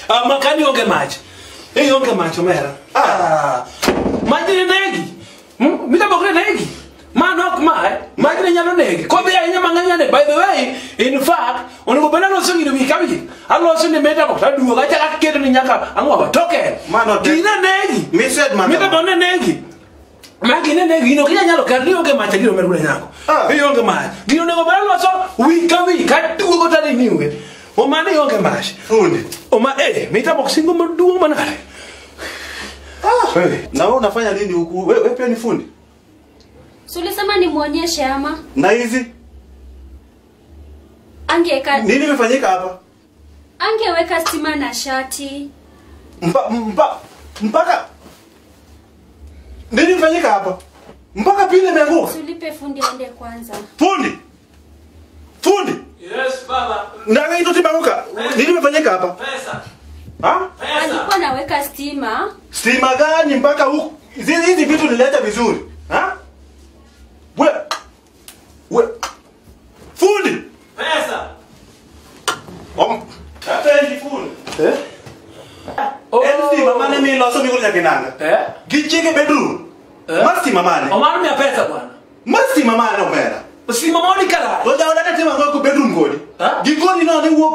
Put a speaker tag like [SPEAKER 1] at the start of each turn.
[SPEAKER 1] Ah, makani onge mach. Eh, onge mach omera. Ah. Mach ne negi. Mita box ne negi. Ma nok ma, eh. Mach ne nyalo negi. Kodhi ahinya mang'eny ne. By the way, in fact, onego bed aloso gino wik ka wik. Aloso ni mita box aduogo achako aketo ni nyaka ang'o ba token.
[SPEAKER 2] Mano te-
[SPEAKER 1] Gina negi.
[SPEAKER 2] Mised mano.
[SPEAKER 1] Mita box ne negi. Ma gine negi gino kinya nyalo kar ni onge mach gino mer nyako.
[SPEAKER 2] Ah.
[SPEAKER 1] Ionge mach. Gino onego bed aloso wik ka wik aduogo tadi niwe. Omani onge mach.
[SPEAKER 2] Fundi.
[SPEAKER 1] Oma mita box singo maduong' manade.
[SPEAKER 2] Ah.
[SPEAKER 1] Eh.
[SPEAKER 2] Na wewe unafanya nini huku? Wewe pia ni fundi?
[SPEAKER 3] Si ulisema nimuonyeshe ama?
[SPEAKER 2] Na hizi
[SPEAKER 3] Angeweka
[SPEAKER 2] nini imefanyika hapa?
[SPEAKER 3] angeweka stima na shati.
[SPEAKER 2] Mpaka nini imefanyika hapa? Mpaka pile imeanguka.
[SPEAKER 3] Si ulipe fundi aende kwanza.
[SPEAKER 2] Fundi. Fundi.
[SPEAKER 1] Yes baba.
[SPEAKER 2] Ndanga hizo timeanguka. Nini imefanyika hapa?
[SPEAKER 1] Pesa.
[SPEAKER 2] Ha?
[SPEAKER 3] Alikuwa anaweka stima.
[SPEAKER 2] Stima gani mpaka huku? Hizi vitu nileta vizuri. Ha? We. Fundi.
[SPEAKER 1] Pesa.
[SPEAKER 2] Hata ndi fundi.
[SPEAKER 1] Eh? Oh.
[SPEAKER 2] En stima mane mi loso mi kuja kinanga.
[SPEAKER 1] Eh?
[SPEAKER 2] Gichike bedroom.
[SPEAKER 1] Eh?
[SPEAKER 2] Ma stima mane.
[SPEAKER 1] Omar mia pesa bwana.
[SPEAKER 2] Ma stima mane omera.
[SPEAKER 1] Stima moni kara.
[SPEAKER 2] Oja ona tema kwa bedroom kodi.
[SPEAKER 1] Ha?
[SPEAKER 2] Gikoni no ne wuok